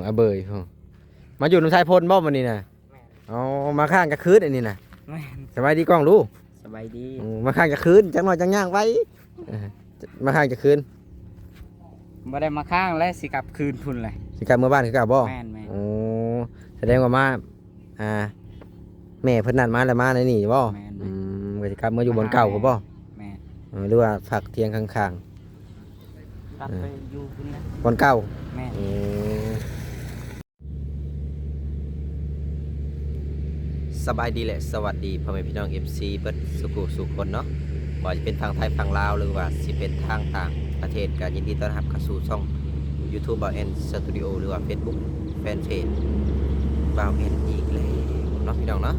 ອາເບີຍ ມາຢູ່ນຳຊາຍພົນບໍ່ມື້ນີ້ນະ? ແມ່ນ. ອໍ ມາຄ້າງຈັກຄືນອັນນີ້ນະ? ແມ່ນ. ສະບາຍດີກ້ອງດູ. ສະບາຍດີ. ອືມ ມາຄ້າງຈັກຄືນ ຈັກໜ້ອຍຈັ່ງຍ່າງໄປ. ເອີ ມາຄ້າງຈັກຄືນ? ບໍ່ໄດ້ມາຄ້າງແລ້ວ ຊິກັບຄືນພຸ້ນແຫຼະ. ຊິກັບເມືອບ້ານຄືເກົ່າບໍ່? ແມ່ນໆ. ໂອ້ ສະແດງວ່າມາ ອ່າ ແມ່ເພິ່ນນັດມາແລ້ວມາໃນນີ້ບໍ່? ແມ່ນໆ. ອືມ ກໍຊິກັບເມືອຢູ່ບ່ອນເກົ່າພຸ້ນບໍ່? ແມ່ນ. ເອີ ຫຼືວ່າພັກທ່ຽງຂ້າງໆ? ກັບໄປຢູ່ພຸ້ນແຫຼະ ບ່ອນເກົ່າ? ແມ່ນ. ໂອ້ ສະບາຍດີ ແລະ ສະຫວັດດີພໍ່ແມ່ພີ່ນ້ອງ ເອັຟຊີ ເບິດສູ່ຜູ້ສູ່ຄົນເນາະ, ບໍ່ວ່າຈະເປັນຝັ່ງໄທຝັ່ງລາວ ຫຼືວ່າຊິເປັນທາງຕ່າງປະເທດ ກໍຍິນດີຕ້ອນຮັບເຂົ້າສູ່ຊ່ອງຢູທູບ ບ່າວແອນ ສະຕູດິໂອ ຫຼືວ່າເຟສບຸກ ແຟນເພຈ ບ່າວແອນ ອີກແລ້ວເນາະ ພີ່ນ້ອງເນາະ.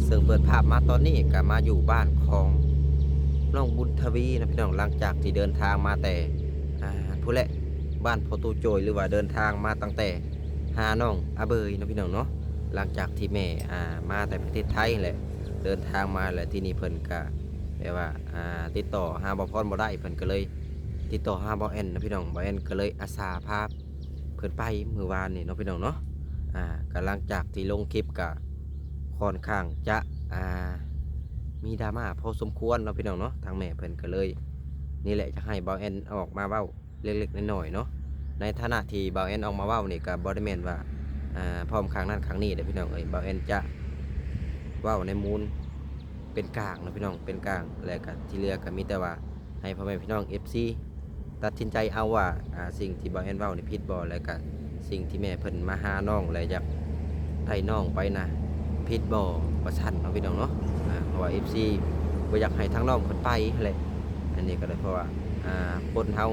ເຊິ່ງເປີດພາບມາຕອນນີ້ກໍມາຢູ່ບ້ານຂອງນ້ອງບຸນທະວີເນາະ ພີ່ນ້ອງ, ຫຼັງຈາກທີ່ເດີນທາງມາແຕ່ ອ່າ ພຸ້ນແຫຼະ ບ້ານພໍ່ຕູ້ໂຈຍ ຫຼືວ່າເດີນທາງມາຕັ້ງແຕ່ຫານ້ອງອາເບີຍເນາະ ພີ່ນ້ອງເນາະ. ຫຼັງຈາກທີ່ແມ່ ອ່າ ມາແຕ່ປະເທດໄທແຫຼະ ເດີນທາງມາແຫຼະ ທີນີ້ເພິ່ນກະແບບວ່າ ອ່າ ຕິດຕໍ່ຫາບ່າວພອນບໍ່ໄດ້ ເພິ່ນກໍເລີຍຕິດຕໍ່ຫາບ່າວແອນເນາະ ພີ່ນ້ອງ. ບ່າວແອນກໍເລີຍອາສາພາເພິ່ນໄປມື້ວານນີ້ເນາະ ພີ່ນ້ອງເນາະ. ອ່າ ກໍຫຼັງຈາກທີ່ລົງຄລິບກະຄ່ອນຂ້າງຈະ ອ່າ ມີດຣາມາພໍສົມຄວນເນາະ ພີ່ນ້ອງເນາະ. ທາງແມ່ເພິ່ນກໍເລີຍ ນີ້ແຫຼະ ຢາກໃຫ້ບ່າວແອນອອກມາເວົ້າ ເລັກໆນ້ອຍໆເນາະ. ໃນຖານະທີ່ບ່າວແອນອອກມາເວົ້ານີ້ ກໍບໍ່ໄດ້ແມ່ນວ່າ ອ່າ ພ້ອມຂ້າງນັ້ນຂ້າງນີ້ເດ້ ພີ່ນ້ອງເອີຍ. ບ່າວແອນຈະເວົ້າໃນມູນເປັນກາງເນາະ ພີ່ນ້ອງ, ເປັນກາງ ແລະ ກໍທີ່ເຫຼືອກໍມີແຕ່ວ່າໃຫ້ພໍ່ແມ່ພີ່ນ້ອງ ເອັຟຊີ ຕັດສິນໃຈເອົາວ່າ ອ່າ ສິ່ງທີ່ບ່າວແອນເວົ້ານີ້ຜິດບໍ່ ແລະ ກໍສິ່ງທີ່ແມ່ເພິ່ນມາຫານ້ອງ ແລະ ຢາກໄດ້ນ້ອງໄປນະ ຜິດບໍ່ ວ່າຊັ້ນເນາະ ພີ່ນ້ອງເນາະ. ອ່າ ເພາະວ່າ ເອັຟຊີ ບໍ່ຢາກໃຫ້ທາງນ້ອງເພິ່ນໄປຫັ້ນແຫຼະ. ອັນນີ້ກໍເລີຍເພາະວ່າ ອ່າ ຄົນເຮົາ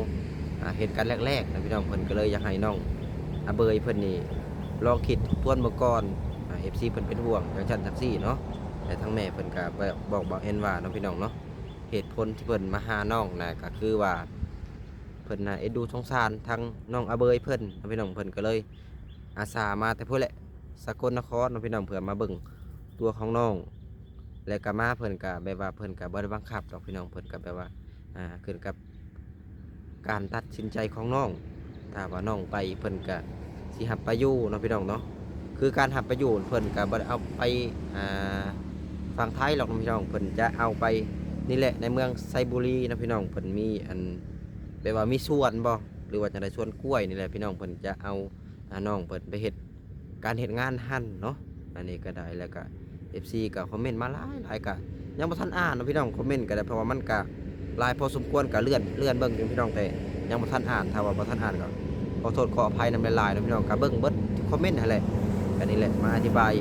ອ່າ ເຫັນກັນແລກໆນະ ພີ່ນ້ອງ, ເພິ່ນກໍເລີຍຢາກໃຫ້ນ້ອງອາເບີຍເພິ່ນນີ້ລອງຄິດທົບທວນເບິ່ງກ່ອນ. ອ່າ ເອັຟຊີ ເພິ່ນເປັນຫ່ວງຈັ່ງຊັ້ນຈັ່ງຊີ້ເນາະ. ແຕ່ທາງແມ່ເພິ່ນກໍບອກ ບອກບ່າວແອນວ່າເນາະ ພີ່ນ້ອງເນາະ, ເຫດຜົນທີ່ເພິ່ນມາຫານ້ອງນະ ກໍຄືວ່າເພິ່ນນະເອັນດູສົງສານທາງນ້ອງອາເບີຍເພິ່ນເນາະ ພີ່ນ້ອງ. ເພິ່ນກໍເລີຍອາສາມາແຕ່ພຸ້ນແຫຼະ ສະກົນນະຄອນເນາະ ພີ່ນ້ອງ, ເພື່ອມາເບິ່ງຕົວຂອງນ້ອງ ແລ້ວກໍມາ ເພິ່ນກໍແບບວ່າ ເພິ່ນກໍບໍ່ໄດ້ບັງຄັບດອກ ພີ່ນ້ອງ, ເພິ່ນກໍແບບວ່າ ອ່າ ຂຶ້ນກັບການຕັດສິນໃຈຂອງນ້ອງ. ຖ້າວ່ານ້ອງໄປ ເພິ່ນກະຊິຮັບໄປຢູ່ເນາະ ພີ່ນ້ອງເນາະ. ຄືການຮັບໄປຢູ່ ເພິ່ນກະບໍ່ໄດ້ເອົາໄປ ອ່າ ຝັ່ງໄທດອກເນາະ ພີ່ນ້ອງ, ເພິ່ນຈະເອົາໄປນີ້ແຫຼະ ໃນເມືອງໄຊບູລີເນາະ ພີ່ນ້ອງ. ເພິ່ນມີອັນ ແບບວ່າມີສວນບໍ່ ຫຼືວ່າຈັ່ງໃດ ສວນກ້ວຍນີ້ແຫຼະ ພີ່ນ້ອງ, ເພິ່ນຈະເອົາ ອ່າ ນ້ອງເພິ່ນໄປເຮັດ ການເຮັດງານຫັ້ນເນາະ. ອັນນີ້ກໍໄດ້ ແລ້ວກໍ ເອັຟຊີ ກໍຄອມເມັນມາຫຼາຍໆ ກໍຍັງບໍ່ທັນອ່ານເນາະ ພີ່ນ້ອງ, ຄອມເມັນກໍໄດ້ ເພາະວ່າມັນກໍຫຼາຍພໍສົມຄວນ, ກໍເລື່ອນ ເລື່ອນເບິ່ງຢູ່ ພີ່ນ້ອງ, ແຕ່ຍັງບໍ່ທັນອ່ານ. ຖ້າວ່າບໍ່ທັນອ່ານກໍຂໍໂທດຂໍອະໄພນຳຫຼາຍໆເນາະ ພີ່ນ້ອງ, ກໍເບິ່ງເບິດທຸກຄອມເມັນຫັ້ນແຫຼະ. ກໍນີ້ແຫຼະ ມາອະທິບາຍ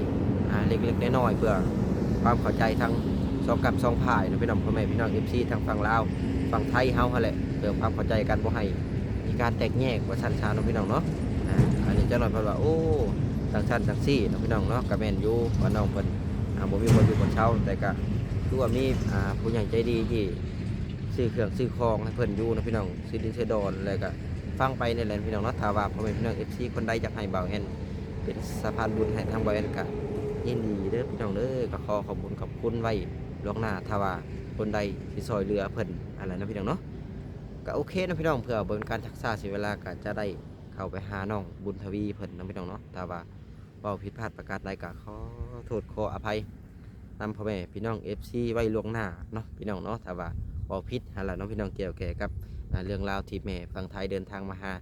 ອ່າ ເລັກໆນ້ອຍໆ ເພື່ອຄວາມເຂົ້າໃຈທັງສອງກັບສອງຝ່າຍເນາະ ພີ່ນ້ອງ, ພໍ່ແມ່ພີ່ນ້ອງ ເອັຟຊີ ທັງຝັ່ງລາວຝັ່ງໄທເຮົາຫັ້ນແຫຼະ, ເພື່ອຄວາມເຂົ້າໃຈກັນ ບໍ່ໃຫ້ ມີການແຕກແຍກວ່າຊັ້ນຊະເນາະ ພີ່ນ້ອງເນາະ. ອ່າ ອັນນີ້ຈັກໜ້ອຍເພິ່ນວ່າ ໂອ້ ຈັ່ງຊັ້ນຈັ່ງຊີ້ເນາະ ພີ່ນ້ອງເນາະ, ກໍແມ່ນຢູ່ວ່ານ້ອງເພິ່ນ ອ່າ ບໍ່ມີບ່ອນຢູ່ບ່ອນເຊົາ, ແຕ່ກໍຄືວ່າມີ ອ່າ ຜູ້ໃຫຍ່ໃຈດີທີ່ຊື້ເຄື່ອງຊື້ຂອງໃຫ້ເພິ່ນຢູ່ເນາະ ພີ່ນ້ອງ, ຊື້ດິນຊື້ດອນ ແລ້ວກໍຟັງໄປນີ້ແຫຼະ ພີ່ນ້ອງເນາະ. ຖ້າວ່າພໍ່ແມ່ພີ່ນ້ອງ ເອັຟຊີ ຄົນໃດຢາກໃຫ້ບ່າວແອນເປັນສະພານບຸນໃຫ້ທາງບ່າວແອນ ກໍຍິນດີເດີ ພີ່ນ້ອງເດີ, ກໍຂໍຂອບຄຸນຂອບຄຸນໄວ້ລ່ວງໜ້າ ຖ້າວ່າຄົນໃດທີ່ຊ່ອຍເຫຼືອເພິ່ນຫັ້ນແຫຼະເນາະ ພີ່ນ້ອງເນາະ. ກໍໂອເຄເນາະ ພີ່ນ້ອງ, ເພື່ອບໍ່ເປັນການຊັກຊ້າເສຍເວລາ ກໍຈະໄດ້ເຂົ້າໄປຫານ້ອງບຸນທະວີເພິ່ນເນາະ ພີ່ນ້ອງເນາະ. ຖ້າວ່າເວົ້າຜິດພາດປະການໃດ ກໍຂໍໂທດຂໍອະໄພນຳພໍ່ແມ່ພີ່ນ້ອງ ເອັຟຊີ ໄວ້ລ່ວງໜ້າເນາະ ພີ່ນ້ອງເນາະ, ຖ້າວ່າເວົ້າຜິດຫັ້ນລະເນາະ ພີ່ນ້ອງ, ກ່ຽວແກ່ກັບ ອ່າ ເລື່ອງລາວທີ່ແມ່ຝັ່ງໄທເດີນທາງມາຫາ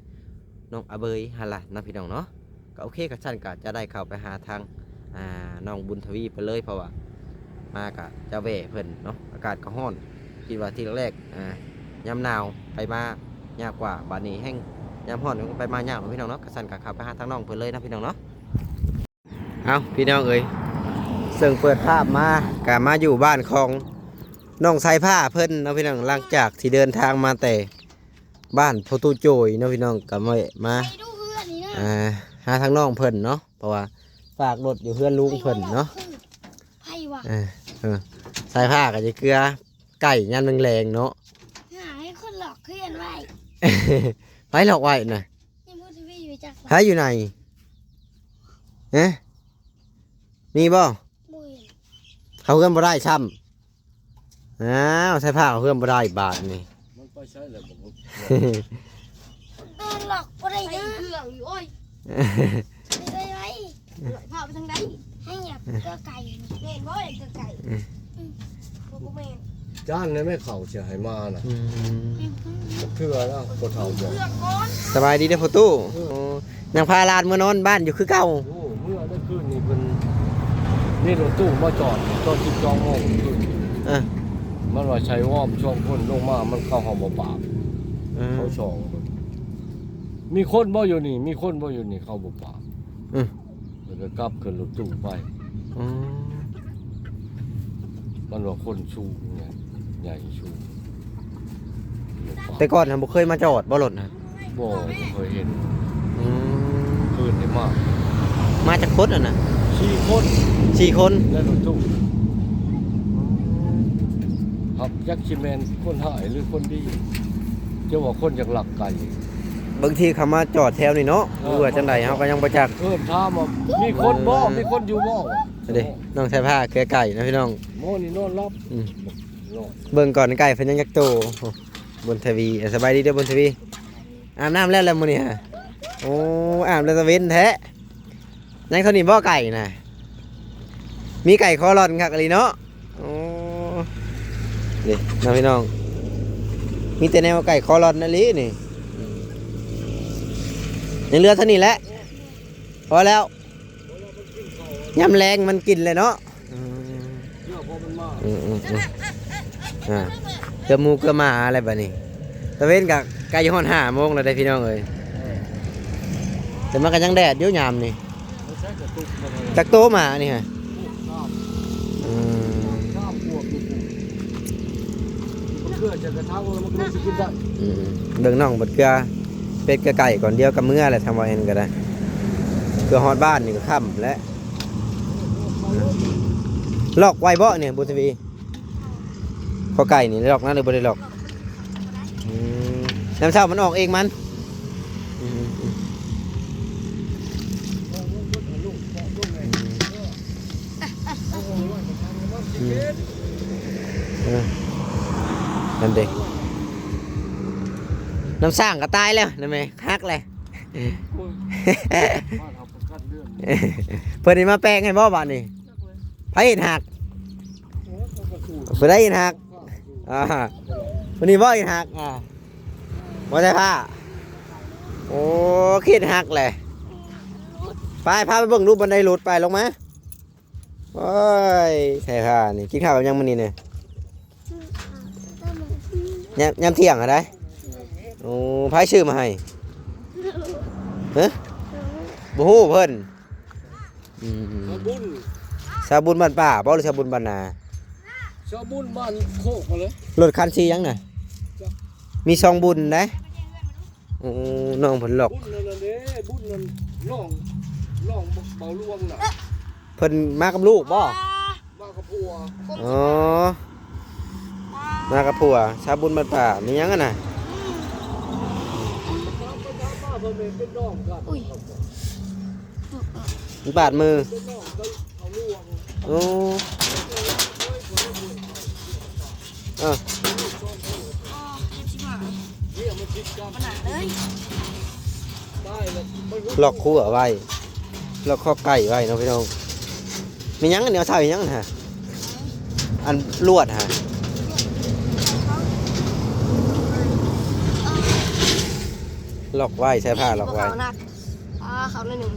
ນ້ອງອາເບີຍຫັ້ນລະເນາະ ພີ່ນ້ອງເນາະ. ກໍໂອເຄ ຄັນຊັ້ນກໍຈະໄດ້ເຂົ້າໄປຫາທາງ ອ່າ ນ້ອງບຸນທະວີເພິ່ນເລີຍ, ເພາະວ່າມາກໍຈະແວ່ເພິ່ນເນາະ. ອາກາດກໍຮ້ອນ, ຄິດວ່າທີແລກ ອ່າ ຍາມໜາວໄປມາຍາກກວ່າ, ບາດນີ້ແຮ່ງຍາມຮ້ອນໄປມາຍາກເນາະ ພີ່ນ້ອງເນາະ. ຄັນຊັ້ນກໍເຂົ້າໄປຫາທາງນ້ອງເພິ່ນເລີຍນະ ພີ່ນ້ອງເນາະ. ເອົ້າ ພີ່ນ້ອງເອີຍ ເຊິ່ງເປີດພາບມາກໍມາຢູ່ບ້ານຂອງນ້ອງສາຍຟ້າເພິ່ນເນາະ ພີ່ນ້ອງ, ຫຼັງຈາກທີ່ເດີນທາງມາແຕ່ ບ້ານພໍ່ຕູ້ໂຈຍເນາະ ພີ່ນ້ອງ, ກໍມາ ມາ ໄປດູເຮືອນນີ້ນະ ອ່າ ຫາທາງນ້ອງເພິ່ນເນາະ, ເພາະວ່າຝາກລົດຢູ່ເຮືອນລຸງເພິ່ນເນາະ. ໃຜວະ? ເອີ ເອີ ສາຍຟ້າກໍຈະເກືອໄກ່ຍາມແລງໆເນາະ. ຫາໃຫ້ຄົນຫຼອກເຮືອນໄວ້. ໃຜຫຼອກໄວ້ນະ? ຍັງບໍ່ໄດ້ຢູ່ຈັກ ໃຜຢູ່ໃນ? ຮະ? ມີບໍ່? ບໍ່ເຫັນ. ເຂົ້າເຮືອນບໍ່ໄດ້ຊ້ຳ. ອ້າວ ໃສ່ຜ້າເຮືອນບໍ່ໄດ້ບາດນີ້. ມັນໄປໃສແລ້ວບໍ່ຮູ້. ເດີນຫຼອກບໍ່ໄດ້ເດີ. ໃສ່ເຄື່ອງຢູ່ ໂອ້ຍ. ໄວໆ ພາໄປທາງໃດ? ໃຫ້ຢາກເກືອໄກ່ ແມ່ນບໍ່? ຢາກເກືອໄກ່ ອືມ ອືມ ບໍ່ແມ່ນ ຈານໃນແມ່ເຂົາຊິໃຫ້ມານະ ອືມ ເທື່ອແລ້ວ ພໍ່ເຖົ້າບອກ ສະບາຍດີເດີພໍ່ຕູ້ ເອີ ຍັງພາຫຼານເມືອນອນບ້ານຢູ່ຄືເກົ່າ. ໂອ້ ເມື່ອໄດ້ຄືນນີ້ເພິ່ນມີລົດຕູ້ມາຈອດຕອນສິບສອງໂມງຄືນ ເອີ ມັນວ່າໃສ່ວອມຊ່ວງຄົນລົງມາ ມັນເຂົ້າຫ້ອງບໍ່ປາກ ເອີ ເຂົາຊ່ອງເບິ່ງ ມີຄົນບໍ່ຢູ່ນີ້? ມີຄົນບໍ່ຢູ່ນີ້? ເຂົາບໍ່ປາກ ອືມ ແລ້ວກໍກັບຂຶ້ນລົດຕູ້ໄປ ອືມ ມັນວ່າຄົນສູງ ໃຫຍ່ ໃຫຍ່ສູງ ແຕ່ກ່ອນຫັ້ນບໍ່ເຄີຍມາຈອດບໍ່ລົດນະ? ບໍ່ ບໍ່ເຄີຍເຫັນ ອືມ ຄືນນີ້ມາ ມາຈັກຄົນຫັ້ນນະ? ສີ່ຄົນ ສີ່ຄົນ ໃນລົດຕູ້ ອືມ ຮັບ ຈັກຊິແມ່ນຄົນຮ້າຍ ຫຼື ຄົນດີ ຈະວ່າຄົນຢາກລັກໄກ່ ບາງທີເຂົາມາຈອດແຖວນີ້ເນາະ ເອີ ຫຼືວ່າຈັ່ງໃດເຮົາກໍຍັງບໍ່ຈັກ ເອີ້ນຖາມວ່າມີຄົນບໍ່? ເອີ ມີຄົນຢູ່ບໍ່? ເດ້ ນ້ອງສາຍຟ້າເກືອໄກ່ນະພີ່ນ້ອງ ໝໍນີ້ນອນຫຼັບ ອືມ ເບິ່ງກ່ອນໄກ່ເພິ່ນຍັງຈັກໂຕ ບຸນທະວີ ສະບາຍດີເດີບຸນທະວີ ອາບນ້ຳແລ້ວແຫຼະມື້ນີ້ຫະ ໂອ້ ອາບແລ້ວຕາເວັນແທ້ ຍັງເທົ່ານີ້ບໍ່ໄກ່ນະ? ມີໄກ່ຄໍລ່ອນຄັກອີ່ຫຼີເນາະ ໂອ້ ນີ້ເນາະພີ່ນ້ອງ ມີແຕ່ແນວໄກ່ຄໍລ່ອນອີ່ຫຼີນີ້ ອືມ ຍັງເຫຼືອເທົ່ານີ້ແຫຼະ ພໍແລ້ວ ຍາມແລງມັນກິນແຫຼະເນາະ ອືມ ເພື່ອພໍມັນມາ ອືມໆໆ ອ່າ ເກືອໝູເກືອໝາແລ້ວບັດນີ້ ຕາເວັນກໍໃກ້ຮອດຫ້າໂມງແລ້ວເດ້ພີ່ນ້ອງເອີຍ ແຕ່ມັນກໍຍັງແດດຢູ່ຍາມນີ້ ຈັກໂຕໝານີ້ຫະ? ອືມ ອືມ ເບິ່ງນ້ອງເບິດເກືອ ເປັດເກືອໄກ່ກ່ອນ ດຽວກໍເມືອແຫຼະ ທາງບໍ່ແອນກໍໄດ້ ເກືອຮອດບ້ານນີ້ກໍຄ່ຳແລ້ວ ລັອກໄວ້ບໍ່ນີ້ ບຸນທະວີ? ຂໍໄກ່ນີ້ລັອກນະ ຫຼືບໍ່ໄດ້ລັອກ? ອືມ ຍາມເຊົ້າມັນອອກເອງມັນ ອືມ ອືມ ອືມ ອືມ ເອີ ນັ້ນເດ້ ນ້ຳສ້າງກໍຕາຍແລ້ວນະແມ່ ຫັກແຫຼະ ເພິ່ນຊິມາແປງໃຫ້ບໍ່ບາດນີ້? ໃຜເຮັດຫັກ? ຜູ້ໃດເຮັດຫັກ? ອ່າ ຜູ້ນີ້ບໍ່ເຮັດຫັກ? ອ່າ ບໍ່ໃສ່ຜ້າ ໂອ້ ຄິດຫັກແຫຼະ ໄປ ພາໄປເບິ່ງດູ ບັນໄດຫຼຸດ ໄປ ລົງມາ ໂອ້ຍ ໃສ່ຜ້ານີ້ ກິນເຂົ້າກັບຫຍັງມື້ນີ້ນີ້? ຍາມ ຍາມທ່ຽງຫັ້ນໃດ? ໂອ້ ໃຜຊື້ມາໃຫ້? ຮະ? ບໍ່ຮູ້ເພິ່ນ ອືມ ຊາວບຸນ ຊາວບຸນບ້ານປ່າບໍ່ ຫຼືຊາວບຸນບ້ານນາ? ຊາວບຸນບ້ານໂຄກຫັ້ນແຫຼະ ລົດຄັນສີຫຍັງນະ? ມີສອງບຸນໃດ ໂອ້ ນ້ອງເພິ່ນລັອກ ບຸນນັ້ນເດ້ ບຸນນັ້ນ ນ້ອງ ນ້ອງເບົາຫຼວງນະ ເພິ່ນມາກັບລູກບໍ່? ມາກັບຜົວ ອໍ ມາກັບຜົວ ຊາວບຸນບ້ານປ່າ ມີຫຍັງຫັ້ນນະ? ອຸ້ຍ ມັນບາດມື ໂອ້ ເອີ ລັອກຄົວໄວ້ ລັອກຄອກໄກ່ໄວ້ເນາະພີ່ນ້ອງ. ແມ່ນຫຍັງອັນນີ້ ເອົາໃສ່ຫຍັງຫັ້ນ? ອັນລວດຫັ້ນ ລັອກໄວ້ ໃສ່ຜ້າລັອກໄວ້. ອ່າ ເຂົ້າໜ້ອຍໜຶ່ງ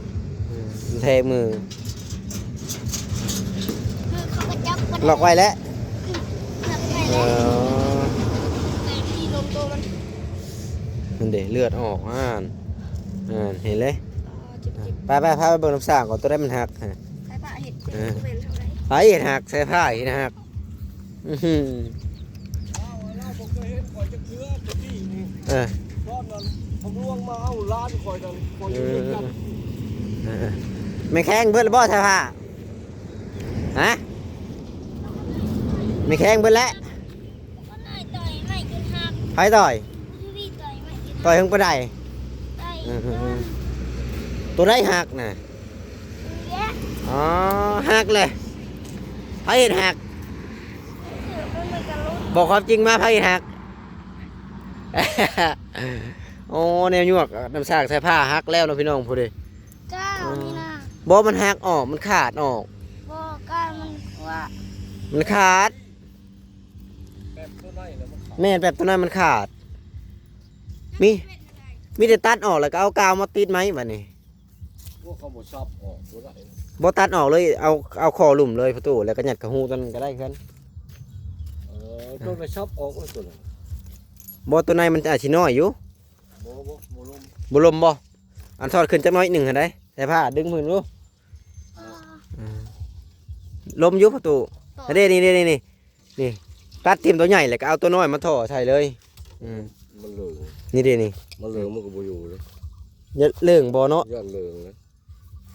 ອືມ ແທະມື ຄືເຂົາກໍຈັບບໍ່ໄດ້ ລັອກໄວ້ແຫຼະ ອືມ ລັອກໄວ້ແຫຼະ ເອີ ແຕ່ທີ່ລົມໂຕມັນ ນັ້ນເດ້ ເລືອດອອກ ອ່ານ ອ່ານ ເຫັນເລີຍ ອ່າ ເຈັບໆ ໄປໆ ພາໄປເບິ່ງນ້ຳສ້າງກ່ອນ ຕົວໃດມັນຫັກ ໃຜພາເຮັດ ເອີ ບໍ່ແມ່ນເຮົາໃດ ໃຜເຮັດຫັກ ໃສ່ຜ້າເຮັດຫັກ. ອື ເອີ ຕອນນັ້ນ ເຂົາລວງມາເອົາຫຼານຂ້ອຍນັ້ນ ຂ້ອຍເຮັດກັນ ເອີ ເອີ ແມ່ແຂ້ງເບິດແລ້ວບໍ່ ສາຍຟ້າ? ຮະ ແມ່ແຂ້ງເບິດແລ້ວ. ໃຜຕ່ອຍ? ຕ່ອຍເຖິງປານໃດ? ເອີ ເອີ ເອີ ຕົວໃດຫັກນະ? ອໍ ຫັກເລີຍ ໃຜເຮັດຫັກ? ບອກຄວາມຈິງມາ ໃຜເຮັດຫັກ? ໂອ້ ແນວຍວກ ນ້ຳສ້າງໃສ່ຜ້າຫັກແລ້ວເນາະ ພີ່ນ້ອງ ຜູ້ເດ ອອກນີ້ນະ. ບໍ່ ມັນຫັກອອກ ມັນຂາດອອກ. ບໍ່ ກ້ານມັນກວ້າງ ມັນຂາດ. ແປ້ນແປ້ນໂຕນັ້ນມັນຂາດ. ມີ ມີແຕ່ຕັດອອກ ແລ້ວກໍເອົາກາວມາຕິດໃໝ່ບາດນີ້. ພວກເຂົາບໍ່ສັບອອກບໍ່ໄດ້. ບໍ່ຕັດອອກເລີຍ ເອົາ ເອົາຂໍ້ລຸ່ມເລີຍປະຕູ ແລ້ວກໍຍັດເຂົ້າຮູຕົວນັ້ນກໍໄດ້ຄືກັນ. ເອີ ໂຕໄດ້ສັບອອກແລ້ວໂຕນັ້ນ. ບໍ່ ໂຕໃນມັນອາດຊິນ້ອຍຢູ່. ບໍ່ ບໍ່ ບໍ່ລົມ ບໍ່ລົມບໍ່? ອັນຖອດຂຶ້ນຈັກໜ້ອຍໜຶ່ງຫັ້ນໃດ໋ ໃສ່ຜ້າດຶງເບິ່ງດູ. ເອີ ລົມຢູ່ປະຕູ. ອັນນີ້ ນີ້ ນີ້ ນີ້ ນີ້ ຕັດຖິ້ມໂຕໃຫຍ່ ແລ້ວກໍເອົາໂຕນ້ອຍມາຖໍ່ໃສ່ເລີຍ. ອືມ ມັນເລີງ ນີ້ເດ້ນີ້ ມັນເລີງ ມັນກໍບໍ່ຢູ່ເລີຍ. ຢ້ານເລີງບໍ່ເນາະ? ຢ້ານເລີງເລີຍ.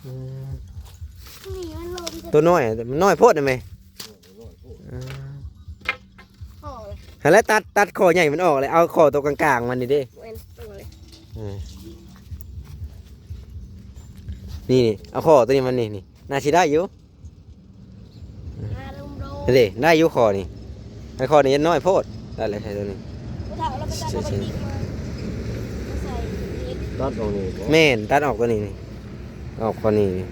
ອືມ ນີ້ມັນລົມ ໂຕນ້ອຍ ມັນນ້ອຍໂພດນະແມ່. ນ້ອຍໂພດ. ອືມ ພໍແລ້ວ ຫັ້ນແຫຼະ ຕັດ ຕັດຂໍ້ໃຫຍ່ມັນອອກແລ້ວ ເອົາຂໍ້ໂຕກາງໆມັນນີ້ເດ້. ແມ່ນ ເອົາເລີຍ. ເອີ ນີ້ ນີ້ ເອົາຂໍ້ໂຕນີ້ມັນນີ້ ນີ້ ໜ້າຊິໄດ້ຢູ່. ມາລົມໆ ເດ້ ໄດ້ຢູ່ຂໍ້ນີ້ ໄອ້ຂໍ້ນີ້ຍັງນ້ອຍໂພດ. ໄດ້ແລ້ວໃສ່ໂຕນີ້ ຜູ້ເຖົ້າລາວໄປຕັດເອົາໄປຕິດມາ ມາໃສ່ອີກ. ຕັດອອກນີ້ບໍ່? ແມ່ນ ຕັດອອກໂຕນີ້ນີ້ ອອກຂໍ້ນີ້ນີ້.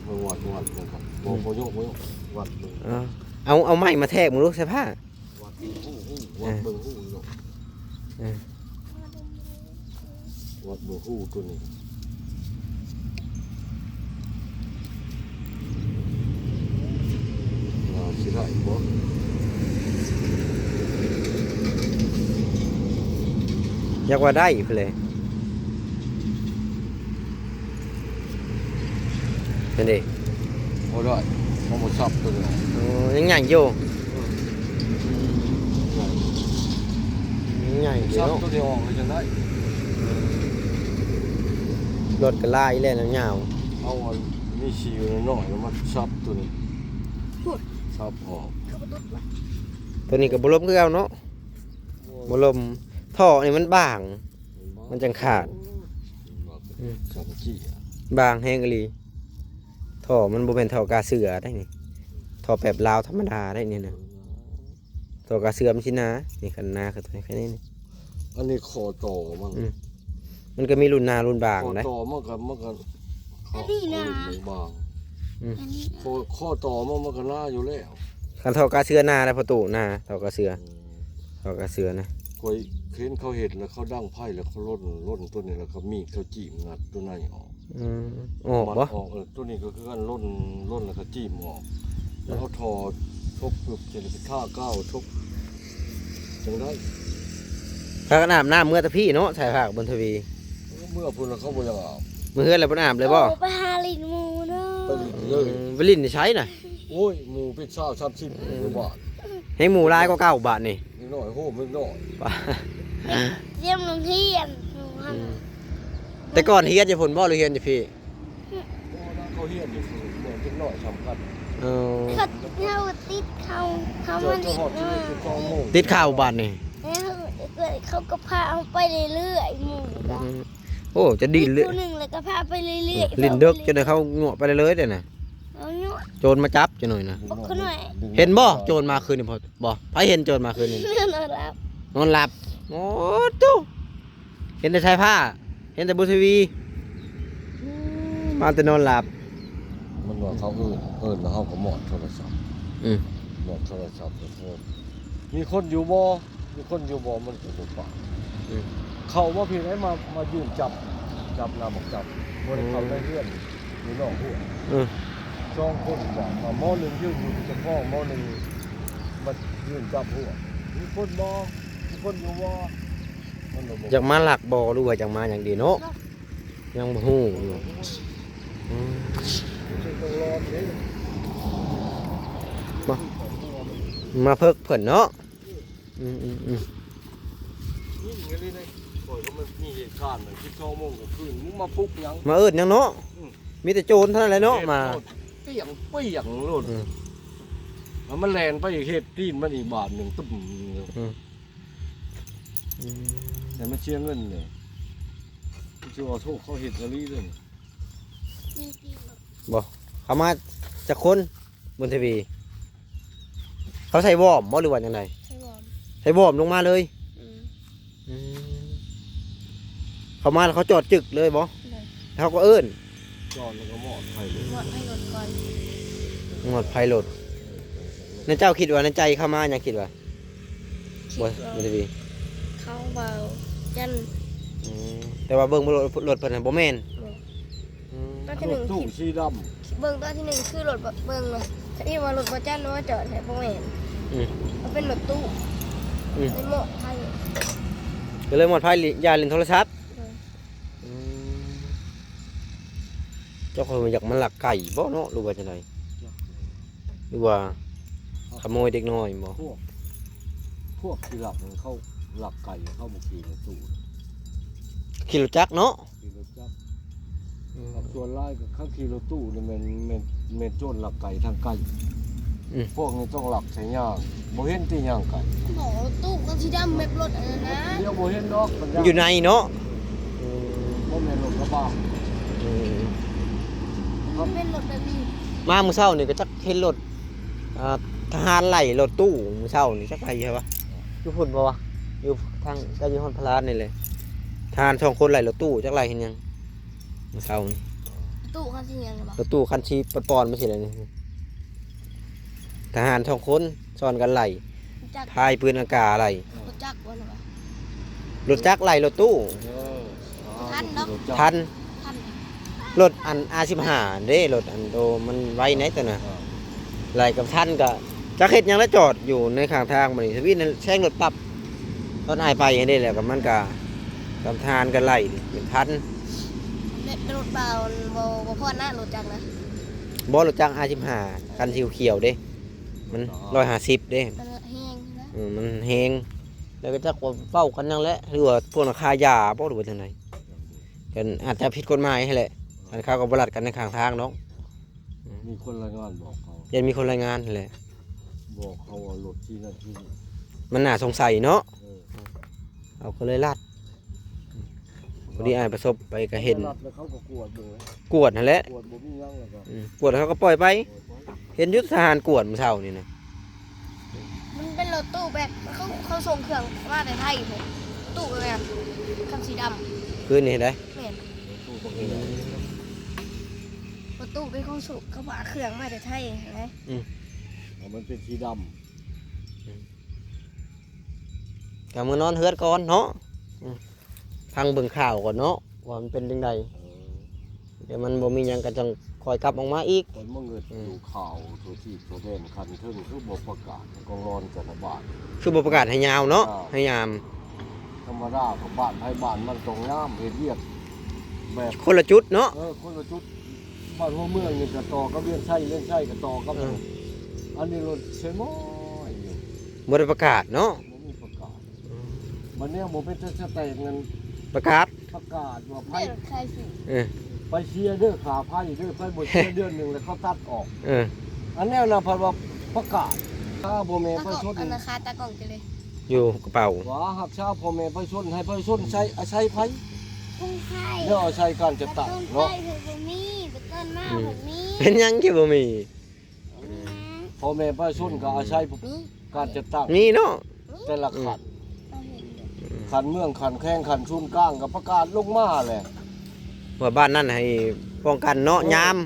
ເບິ່ງວັດ ວັດ ວັດ ບໍ່ ບໍ່ຍົກ ບໍ່ຍົກ ວັດເບິ່ງ. ເອົາ ເອົາໄມ້ມາແທກເບິ່ງດູໃສ່ຜ້າ. ວັດເບິ່ງຮູ ຮູ ເອີ ວັດເບິ່ງຮູເນາະ. ເອີ ວັດເບິ່ງຮູໂຕນີ້ ວ່າຊິໄດ້ບໍ່? ຢາກວ່າໄດ້ພຸ້ນແຫຼະ. ນັ້ນເດ້ ບໍ່ໄດ້ ມັນບໍ່ສັບຕົວນີ້. ໂອ້ ຍັງໃຫຍ່ຢູ່. ເອີ ຍັງໃຫຍ່ຢູ່ເນາະ ສັບຕົວນີ້ອອກແລ້ວຈັ່ງໄດ້. ເອີ ລົດກໍຫຼາຍແລ້ວຍາວ. ເອົາອັນມີສີນ້ອຍໆ ແລ້ວມາສັບຕົວນີ້ ສັບອອກ. ຕົວນີ້ກໍບໍ່ລົມຄືເກົ່າເນາະ. ບໍ່ລົມ ທໍ່ນີ້ມັນບາງ ມັນຈັ່ງຂາດ. ອືມ ບາງແຮງອີ່ຫຼີ. ທໍ່ມັນບໍ່ແມ່ນທໍ່ກາເສືອໄດ໋ນີ້ ທໍ່ແບບລາວທຳມະດາໄດ໋ນີ້ນະ. ທໍ່ກາເສືອມັນຊິໜາ ນີ້ຄັນໜາຄືຕົວນີ້ ແຄ່ນີ້ນີ້. ອັນນີ້ຂໍ້ຕໍ່ມັນ. ອືມ ມັນກໍມີລຸ້ນໜາລຸ້ນບາງໄດ໋. ຂໍ້ຕໍ່ມັນກໍ ມັນກໍ ອັນນີ້ໜາ ຂໍ້ບາງ. ອືມ ອັນນີ້ ຂໍ້ ຂໍ້ຕໍ່ມັນ ມັນກໍໜາຢູ່ແລ້ວ. ຄັນທໍ່ກາເສືອໜາໄດ໋ ພໍ່ຕູ້ ໜາ ທໍ່ກາເສືອ. ອືມ ທໍ່ກາເສືອນະ ຂ້ອຍເຫັນເຂົາເຮັດແລ້ວ ເຂົາດັງໄຟແລ້ວ ເຂົາລົນ ລົນຕົວນີ້ ແລ້ວກໍມີດເຂົາຈີ້ມງັດຕົວໃນອອກ. ອືມ ອອກບໍ່? ມັດອອກ. ເອີ ຕົວນີ້ກໍຄືກັນ ລົນ ລົນແລ້ວກໍຈີ້ມອອກ ແລ້ວເຂົາຖອດ ທົບປຶບ ຈັ່ງຊິທາກາວ ທົບຈັ່ງໃດ. ພາກັນອາບນ້ຳເມືອແຕ່ພີ້ເນາະ ສາຍພາກ ບຸນທະວີ. ເມືອພຸ້ນລະ ເຂົາບໍ່ຢາກອາບ. ເມືອເຮືອນລະບໍ່ອາບເລີຍບໍ່? ໂອ້ ໄປຫາຫຼິ້ນໝູ່ເນາະ. ໄປຫຼິ້ນເລີຍ. ອືມ ໄປຫຼິ້ນໃສນະ? ໂອ້ຍ ໝູ່ເປັນຊາວສາມສິບ ອືມ ຢູ່ບ້ານ ແຮງໝູ່ຫຼາຍກວ່າເກົ່າບາດນີ້. ເດັກນ້ອຍໂຮມເດັກນ້ອຍ ຕຽມໂຮງຮຽນຢູ່ຫັ້ນ. ອືມ ແຕ່ກ່ອນຮຽນຢູ່ພຸ້ນບໍ່ ຫຼືຮຽນຢູ່ພີ້? ບໍ່ນະ ເຂົາຮຽນຢູ່ພຸ້ນ ເດັກນ້ອຍຊ່ຳກັນ. ເອີ ເຂົາ ເຮົາຕິດເຂົາ ເຂົາມາຫຼິ້ນ ຕິດເຂົາບາດນີ້ ແລ້ວເຂົາກໍພາເຮົາໄປເລື້ອຍໆ ໝູ່. ອືມ ໂອ້ ຈະດິ້ນເລື້ອຍ ຜູ້ໜຶ່ງແລ້ວກໍພາໄປເລື້ອຍໆ. ຫຼິ້ນເດິກ ຈົນໄດ້ເຂົາຍົວະໄປເລື້ອຍໆເດ້ນະ. ເອົາໂຍ ໂຈນມາຈັບຈັກໜ້ອຍນະ. ບັກຂະນ້ອຍ ເຫັນບໍ່ ໂຈນມາຄືນນີ້ ບໍ່ ໃຜເຫັນໂຈນມາຄືນນີ້? ນອນຫຼັບ ນອນຫຼັບ. ໂອ້ ໂທ້ ເຫັນແຕ່ສາຍຟ້າ ເຫັນແຕ່ບຸນທະວີ ມາແຕ່ນອນຫຼັບ. ມັນວ່າເຂົາເອີ້ນ ເອີ້ນແລ້ວເຮົາກໍມອດໂທລະສັບ. ອືມ ມອດໂທລະສັບ ມີຄົນຢູ່ບໍ່? ມີຄົນຢູ່ບໍ່ ມັນກໍບໍ່ປາກ. ອືມ ເຂົ້າມາພີ້ໄດ້ ມາ ມາຢືນຈັບ ຈັບໜ້າບັກຈັບ ບໍ່ໄດ້ເຂົ້າໃນເຮືອນ ຢູ່ນອກຫົວ. ອືມ ສອງຄົນບາດ ໝໍໜຶ່ງຢືນຢູ່ຈະຄອງ ໝໍໜຶ່ງມາຢືນຈັບຫົວ. ມີຄົນບໍ່? ມີຄົນຢູ່ບໍ່? ມັນບໍ່ ຢາກມາລັກບໍ່ ຫຼືວ່າຢາກມາຫຍັງດີເນາະ? ຍັງບໍ່ຮູ້ຢູ່. ອືມ ຕ້ອງລອດເດ້ ມາ ມາເພິກເພິ່ນເນາະ. ອືມໆໆ ຍິງອີ່ຫຼີເດ້. ຂ້ອຍກໍມັນມີເຫດການນັ້ນ ສິບສອງໂມງກາງຄືນ ມຶງມາປຸກຫຍັງ ມາເອີ້ນຫຍັງເນາະ. ອືມ ມີແຕ່ໂຈນເທົ່ານັ້ນແຫຼະເນາະ ມາ ປຽງ ປຽງໂລດ. ອືມ ແລ້ວມັນແລ່ນໄປເຮັດຕີນມັນອີກບາດໜຶ່ງ ຕຶ້ມ. ອືມ ອືມ ແຕ່ມັນເສຍເງິນເດ້ ຊິວ່າໂທດເຂົາເຮັດອີ່ຫຼີເດ້. ບໍ່ ເຂົາມາຈັກຄົນ? ບຸນທະວີ ເຂົາໃສ່ວອມບໍ່ ຫຼືວ່າຈັ່ງໃດ? ໃສ່ວອມ ໃສ່ວອມລົງມາເລີຍ. ອືມ ອືມ ເຂົາມາແລ້ວເຂົາຈອດຈຶກເລີຍບໍ່? ໂດຍ ເຂົາກໍເອີ້ນ ຈອດແລ້ວກໍມອດໄຟລົດ ມອດໄຟລົດກ່ອນ ມອດໄຟລົດ. ເອີ ນາຍເຈົ້າຄິດວ່າ ໃນໃຈເຂົາມາຫຍັງ ຄິດວ່າ ຄິດ ບໍ່ ວ່າ ບໍ່ໄດ້ດີ ເຂົາເວົ້າຢັນ. ອືມ ແຕ່ວ່າເບິ່ງລົດ ລົດເພິ່ນຫັ້ນບໍ່ແມ່ນ. ບໍ່. ອືມ ຕອນທີໜຶ່ງ ລົດຕູ້ສີດຳ ເບິ່ງຕອນທີໜຶ່ງຄືລົດ ເບິ່ງນະ ຄັນອີວ່າລົດບໍ່ຈັນວ່າຈອດໃຫ້ບໍ່ແມ່ນ. ອືມ ມັນເປັນລົດຕູ້. ອືມ ເລີຍມອດໄຟ ກໍເລີຍມອດໄຟ ຢ້ານຫຼິ້ນໂທລະສັບ. ໂດຍ. ອືມ ເຈົ້າຂ້ອຍວ່າຢາກມາລັກໄກ່ບໍ່ເນາະ ຫຼືວ່າຈັ່ງໃດ ຫຼືວ່າຂະໂມຍເດັກນ້ອຍບໍ່? ພວກ ພວກທີ່ລັກນັ້ນເຂົາລັກໄກ່ ເຂົາບໍ່ຂີ່ລົດຕູ້ ຂີ່ລົດຈັກເນາະ. ຂີ່ລົດຈັກ ອືມ ສ່ວນຫຼາຍກໍຄັນຂີ່ລົດຕູ້ນີ້ແມ່ນ ແມ່ນ ແມ່ນໂຈນລັກໄກ່ທາງໄກ. ອືມ ພວກນີ້ຕ້ອງລັກໃສ່ຍ່າງ ບໍ່ເຫັນຕິຍ່າງໄກ. ບໍ່ ຕູ້ຄັນສີດຳແບບລົດອັນນັ້ນນະ ດຽວບໍ່ເຫັນດອກ ມັນ ຢູ່ໃນເນາະ. ອືມ ບໍ່ແມ່ນລົດກະບະ. ອືມ ມັນເປັນລົດແບບນີ້. ມາມື້ເຊົ້ານີ້ກໍຈັກເຫັນລົດ ອ່າ ທະຫານໄລ່ລົດຕູ້ມື້ເຊົ້ານີ້ ຈັກໄລ່ຢູ່ໃສວະ ຢູ່ພຸ້ນບໍ່ວະ ຢູ່ທາງໃກ້ຢູ່ຮອດພະລານນີ້ແຫຼະ. ທະຫານສອງຄົນໄລ່ລົດຕູ້ ຈັກໄລ່ເຮັດຫຍັງມື້ເຊົ້ານີ້. ຕູ້ຄັນສີຫຍັງວະ ລົດຕູ້ຄັນສີປອນໆ ມາຊີ້ແຫຼະນີ້. ທະຫານສອງຄົນຊ້ອນກັນໄລ່ ຈັກ ພາຍປືນອາກາໄລ່ ລົດຈັກບໍ່ນະວະ ລົດຈັກໄລ່ລົດຕູ້. ເອີ ທັນເນາະ ທັນ ທັນ ລົດອັນ ອາສິບຫ້າ ເດ້ ລົດອັນໂຕມັນໄວໃນຕົວນະ. ເອີ ໄລ່ກັບທັນກໍຈັກເຮັດຫຍັງລະ ຈອດຢູ່ໃນຂ້າງທາງ. ບັດນີ້ທະວີນັ້ນແຊງລົດປັບ ຕອນອ້າຍໄປຫັ້ນເດ້ ແລ້ວກໍມັນກໍ ກັບທະຫານກໍໄລ່ເປັນພັນ. ລົດ ລົດບ່າວບໍ່ ບໍ່ພໍນະ ລົດຈັກນະ. ບໍ່ ລົດຈັກ ອາສິບຫ້າ ຄັນສີຂຽວເດ້ ມັນຮ້ອຍຫ້າສິບເດ້. ມັນແຮງນະ ເອີ ມັນແຮງ. ແລ້ວກໍຈັກວ່າເວົ້າກັນຫຍັງແຫຼະ ຫຼືວ່າພວກນັ້ນຄ້າຢາບໍ່ ຫຼືວ່າຈັ່ງໃດ ກໍອາດຈະຜິດກົດໝາຍຫັ້ນແຫຼະ. ອັນເຂົາກໍບໍ່ລັດກັນໃນຂ້າງທາງດອກ. ມີຄົນລາຍງານບອກເຂົາ ຢ້ານມີຄົນລາຍງານຫັ້ນແຫຼະ ບອກເຂົາວ່າລົດທີ່ນັ້ນທີ່ນີ້ ມັນໜ້າສົງໄສເນາະ. ເອີ ເຂົາກໍເລີຍລັດ. ພໍດີອ້າຍປະສົບໄປກໍເຫັນ ລັດແລ້ວເຂົາກໍກວດເບິ່ງເລີຍ ກວດຫັ້ນແຫຼະ ກວດບໍ່ມີຫຍັງແລ້ວກໍ ອືມ ກວດແລ້ວເຂົາກໍປ່ອຍໄປ. ເຫັນຢູ່ທະຫານກວດມື້ເຊົ້ານີ້ນະ. ມັນເປັນລົດຕູ້ແບບເຂົາ ເຂົາສົ່ງເຄື່ອງມາແຕ່ໄທພຸ້ນ ຕູ້ແບບຄັນສີດຳ. ຄືນນີ້ເຫັນໄດ໋ ແມ່ນ ລົດຕູ້ເປັນຂອງສົ່ງ ເຂົາພາເຄື່ອງມາແຕ່ໄທຫັ້ນແຫຼະ. ອືມ ມັນເປັນສີດຳ. ອືມ ກໍມານອນເຮືອນກ່ອນເນາະ. ອືມ ຟັງເບິ່ງຂ່າວກ່ອນເນາະ ວ່າມັນເປັນຈັ່ງໃດ. ເອີ ດຽວມັນບໍ່ມີຫຍັງກໍຈັ່ງຄ່ອຍກັບອອກມາອີກ. ຂ້ອຍມາງຶດ ອືມ ຢູ່ຂ່າວທົ່ວທີບທົ່ວແດນ ຂັ້ນເທິງຄືບໍ່ປະກາດໃຫ້ກອງລອນແຕ່ລະບ້ານ ຄືບໍ່ປະກາດໃຫ້ຍາວເນາະ. ອ່າ ໃຫ້ຍາມ ທຳມະດາກໍບ້ານໃຜບ້ານມັນຕ້ອງຍາມ ເຮັດວຽກແບບຄົນລະຈຸດເນາະ. ເອີ ຄົນລະຈຸດ ບ້ານຫົວເມືອງນີ້ກໍຕໍ່ກັບວຽງໄຊ ວຽງໄຊກໍຕໍ່ກັບ ເອີ ອັນນີ້ລົດເຊມອຍຢູ່ ບໍ່ໄດ້ປະກາດເນາະ. ບໍ່ມີປະກາດ. ອືມ ບັດແນວບໍ່ເປັນຕາສະແຕກນັ້ນ ປະກາດ ປະກາດວ່າໃຜ ເອີ ໄປເຊຍເດີ ຄ່າໄຟເດີ ໃຜບໍ່ເຊຍເດືອນໜຶ່ງແລ້ວເຂົາຕັດອອກ. ເອີ ອັນແນວນັ້ນພັດວ່າປະກາດ ຖ້າພໍ່ແມ່ປະຊາຊົນ ອັນນາຄາຕາກ້ອງຈະເລີຍ ຢູ່ກະເປົາ ວ່າຮັກສາພໍ່ແມ່ປະຊາຊົນ ໃຫ້ປະຊາຊົນໃຊ້ອາໄສໃຜ ຂອງໃຜ ແນວອາໄສການຈັດຕັ້ງເນາະ. ຂອງໃຜບໍ່ມີ ບໍ່ເກີດມາ ອືມ ບໍ່ມີ ເປັນຫຍັງຄືບໍ່ມີ? ອືມ ພໍ່ແມ່ປະຊາຊົນກໍອາໄສ ອືມ ການຈັດຕັ້ງ ມີເນາະ ແຕ່ລະຂັ້ນ ອືມ ຂັ້ນເມືອງ ຂັ້ນແຂວງ ຂັ້ນສູນກາງ ກໍປະກາດລົງມາແຫຼະ ວ່າບ້ານນັ້ນໃຫ້ປ້ອງກັນເນາະ. ເອີ ຍາມ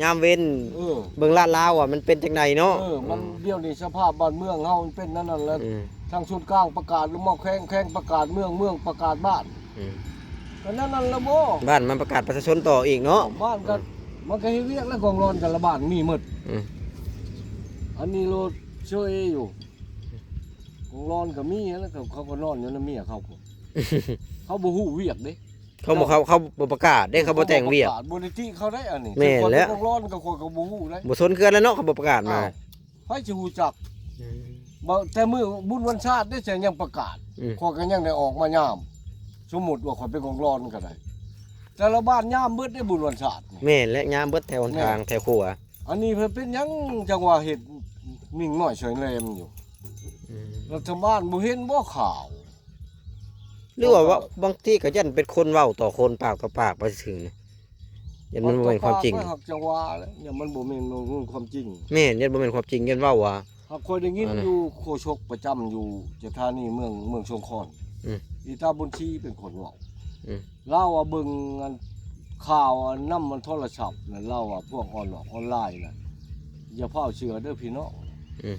ຍາມເວັນ ເອີ ເບິ່ງລາດລາວວ່າມັນເປັນຈັ່ງໃດເນາະ. ເອີ ມັນ ອືມ ດຽວນີ້ສະພາບບ້ານເມືອງເຮົາມັນເປັນແນວນັ້ນແຫຼະ. ອືມ ທາງສູນກາງປະກາດລົງມາແຂວງ ແຂວງປະກາດເມືອງ ເມືອງປະກາດບ້ານ. ອືມ ກໍແນວນັ້ນລະບໍ່? ບ້ານມັນປະກາດປະຊາຊົນຕໍ່ອີກເນາະ. ບ້ານກໍ ອືມ ມັນກໍເຮັດວຽກແລ້ວ ກອງລອນແຕ່ລະບ້ານມີໝົດ. ອືມ ອັນນີ້ໂລດເຊີຢູ່ ກອງລອນກໍມີ ແລ້ວກໍເຂົາກໍນອນຢູ່ນຳເມຍເຂົາພຸ້ນ ເຂົາບໍ່ຮູ້ວຽກເດ້. ເຂົາບໍ່ ເຂົາ ເຂົາບໍ່ປະກາດເດ້ ເຂົາບໍ່ແຈ້ງວຽກ ບໍ່ປະກາດ ບໍ່ໄດ້ຕິເຂົາໄດ໋. ອັນນີ້ ແມ່ນແລ້ວ ຂ້ອຍເປັນກອງລອນກໍຂ້ອຍກໍບໍ່ຮູ້ໄດ໋ ບໍ່ສົນຄືກັນແລ້ວເນາະ ເຂົາບໍ່ປະກາດມາ. ອ້າວ ໃຜຊິຮູ້ຈັກ? ອືມ ບໍ່ ແຕ່ມື້ບຸນວັນຊາດເດ້ ຈະຍັງປະກາດ. ອືມ ຂ້ອຍກໍຍັງໄດ້ອອກມາຍາມ ສົມມຸດວ່າຂ້ອຍເປັນກອງລອນກໍໄດ້ ແຕ່ລະບ້ານຍາມເບິດເດ້ບຸນວັນຊາດ. ແມ່ນແຫຼະ ຍາມເບິດແຖວຫົນທາງ ແມ່ນ ແຖວຂົວ. ອັນນີ້ເພິ່ນເປັນຫຍັງຈັ່ງວ່າເຮັດມິ່ງນ້ອຍຊ່ອຍແຫຼມຢູ່? ອືມ ລັດຖະບານບໍ່ເຫັນບໍ່ຂ່າວ? ຫຼືວ່າ ເວົ້າ ບາງທີກໍຢ້ານເປັນຄົນເວົ້າຕໍ່ຄົນ ປາກຕໍ່ປາກໄປຊື່ໆ ຢ້ານມັນບໍ່ແມ່ນຄວາມຈິງ. ປາກຕໍ່ປາກ ຂ້ອຍຮັກຈັງຫວະແຫຼະ ຢ້ານມັນບໍ່ແມ່ນຄວາມຈິງ. ແມ່ນ ຢ້ານບໍ່ແມ່ນຄວາມຈິງ ຢ້ານເວົ້າວ່າ ຫາກຂ້ອຍໄດ້ຍິນ ອັນ ຢູ່ໂຄສົກປະຈຳຢູ່ສະຖານີເມືອງ ເມືອງສົງຂອນ. ອືມ ອີຕາບຸນຊີເປັນຄົນເວົ້າ. ອືມ ລາວວ່າເບິ່ງອັນ ຂ່າວອັນນຳມັນໂທລະສັບນັ້ນ ລາວວ່າພວກອອນລອກອອນລາຍນະ ຢ່າຟ້າວເຊື່ອເດີພີ່ນ້ອງ. ອືມ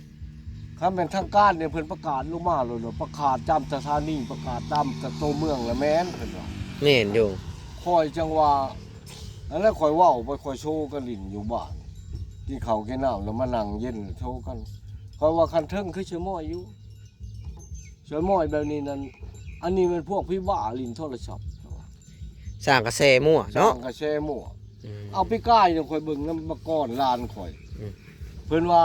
ຄັນແມ່ນທາງການນີ້ ເພິ່ນປະກາດລົງມາໂລດ ປະກາດຕາມສະຖານີ ປະກາດຕາມໂຕເມືອງລະແມ່ນ ເພິ່ນວ່າ. ແມ່ນຢູ່. ຂ້ອຍຈັ່ງວ່າ ອັນນັ້ນຂ້ອຍເວົ້າໄປ ຂ້ອຍໂຊກັນຫຼິ້ນຢູ່ບ້ານ ກິນເຂົ້າກິນນ້ຳ ແລ້ວມານັ່ງເຢັນໂຊກັນ. ຂ້ອຍວ່າຂັ້ນເທິງຄືຊິມອຍຢູ່ ຊ່ວຍໝ້ອຍແບບນີ້ນັ້ນ ອັນນີ້ແມ່ນພວກຜີບ້າຫຼິ້ນໂທລະສັບ. ສ້າງກະແສມົ້ວເນາະ ສ້າງກະແສມົ້ວ. ອືມ ເອົາ ປີກາຍນີ້ຂ້ອຍເບິ່ງນຳບັກກອນຫຼານຂ້ອຍ ອືມ ເພິ່ນວ່າ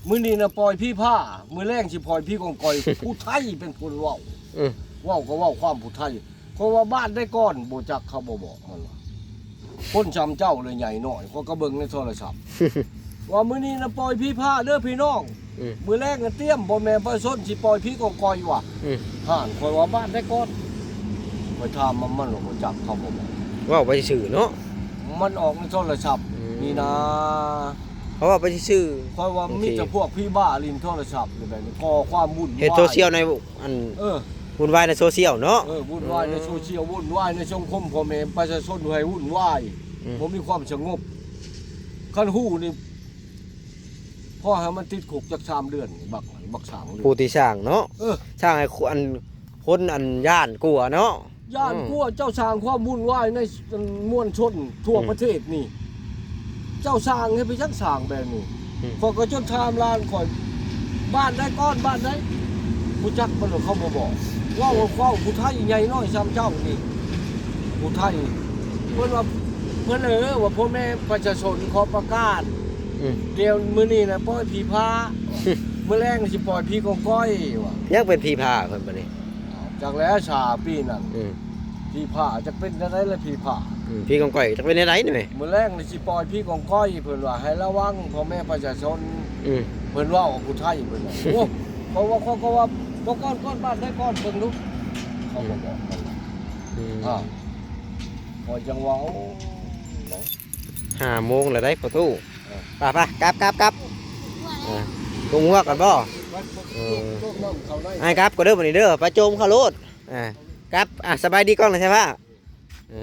ມື້ນີ້ນະປ່ອຍຜີພ້າ ມື້ແລງຊິປ່ອຍຜີກອງກອຍ. ຜູ້ໄທເປັນຄົນເວົ້າ ອືມ ເວົ້າກໍເວົ້າຄວາມຜູ້ໄທ. ເພາະວ່າບ້ານໃດກ່ອນ ບໍ່ຈັກ ເຂົາບໍ່ບອກ ມັນວ່າ ຄົນຊ່ຳເຈົ້າເລີຍໃຫຍ່ນ້ອຍ ຂ້ອຍກໍເບິ່ງໃນໂທລະສັບ ວ່າມື້ນີ້ນະປ່ອຍຜີພ້າເດີພີ່ນ້ອງ ອືມ ມື້ແລງນະຕຽມພໍ່ແມ່ປະຊາຊົນຊິປ່ອຍຜີກອງກອຍວ່າ. ອືມ ຫ່ານ ຂ້ອຍວ່າບ້ານໃດກ່ອນ ຂ້ອຍຖາມມັນ ມັນວ່າບໍ່ຈັກ ເຂົາບໍ່ບອກ ເວົ້າໄປຊື່ໆເນາະ ມັນອອກໃນໂທລະສັບ ອືມ ນີ້ນາ ເຂົາເວົ້າໄປຊື່ໆ. ຂ້ອຍວ່າມີແຕ່ພວກຜີບ້າຫຼິ້ນໂທລະສັບນີ້ແບບນີ້ ກໍ່ຄວາມວຸ້ນວາຍ ເຮັດໂຊຊຽວໃນ ອັນ ເອີ ວຸ້ນວາຍໃນໂຊຊຽວເນາະ ເອີ ວຸ້ນວາຍໃນ ອືມ ໂຊຊຽວ ວຸ້ນວາຍໃນສັງຄົມ ພໍ່ແມ່ປະຊາຊົນໃຫ້ວຸ້ນວາຍ ອືມ ບໍ່ມີຄວາມສະຫງົບ. ຄັນຮູ້ນີ້ ພໍໃຫ້ມັນຕິດຄຸກຈັກສາມເດືອນ ບັກ ບັກສ້າງ ຜູ້ທີ່ສ້າງເນາະ ເອີ ສ້າງໃຫ້ຄົນ ອັນ ຢ້ານກົວເນາະ ຢ້ານກົວ. ອືມ ເຈົ້າສ້າງຄວາມວຸ້ນວາຍໃນມວນຊົນທົ່ວ ອືມ ປະເທດນີ້ ເຈົ້າສ້າງໃຫ້ໄປຈັ່ງສ້າງແບບນີ້. ອືມ ຂ້ອຍກໍຈົນຖາມຫຼານຂ້ອຍ ບ້ານໃດກ່ອນ ບ້ານໃດ ຮູ້ຈັກບໍ່ ເຂົາບໍ່ບອກ. ເວົ້າ ເວົ້າຜູ້ໄທໃຫຍ່ນ້ອຍຊ່ຳເຈົ້ານີ້ ຜູ້ໄທ ເພິ່ນວ່າ ເພິ່ນເອີວ່າ ພໍ່ແມ່ປະຊາຊົນຂໍປະກາດ ອືມ ດຽວມື້ນີ້ນະປ່ອຍຜີພ້າ ມື້ແລງຊິປ່ອຍຜີກອງກອຍວ່າ. ຍັງເປັນຜີພ້າເພິ່ນບັດນີ້ ຈັກແລ້ວ ຊາປີນັ້ນ ອືມ ຜີພ້າ ຈັກເປັນຈັ່ງໃດລະຜີພ້າ ອືມ ຜີກອງກອຍ ຈັກເປັນຈັ່ງໃດນີ້ແມ່. ມື້ແລງນີ້ຊິປ່ອຍຜີກອງກອຍ ເພິ່ນວ່າໃຫ້ລະວັງພໍ່ແມ່ປະຊາຊົນ ອືມ ເພິ່ນເວົ້າກັບຜູ້ໄທ ເພິ່ນວ່າ. ໂອ້ ເພາະວ່າ ເຂົາກໍວ່າ ບໍ່ກ່ອນ ກ່ອນ ບ້ານໃດກ່ອນ ເບິ່ງດູ ເຂົາບໍ່ບອກກັນ. ອືມ ອ່າ ຂ້ອຍຈັ່ງວ່າ ໂອ້ ຫ້າໂມງແລ້ວໄດ໋ພໍ່ຕູ້ ເອີ ໄປໆ ກັບໆໆ ອ່າ ລົງຫົວກັນບໍ່? ເອີ ອ້າຍກັບກໍເດີບັດນີ້ເດີ ໄປໂຈມເຂົາໂລດ. ອ່າ ກັບ ອ່າ ສະບາຍດີກ້ອງນະ ໃຊ່ປະ? ເອີ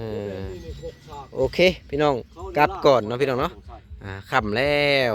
ໂອເຄ ພີ່ນ້ອງ ກັບກ່ອນເນາະ ພີ່ນ້ອງເນາະ ອ່າ ຄ່ຳແລ້ວ.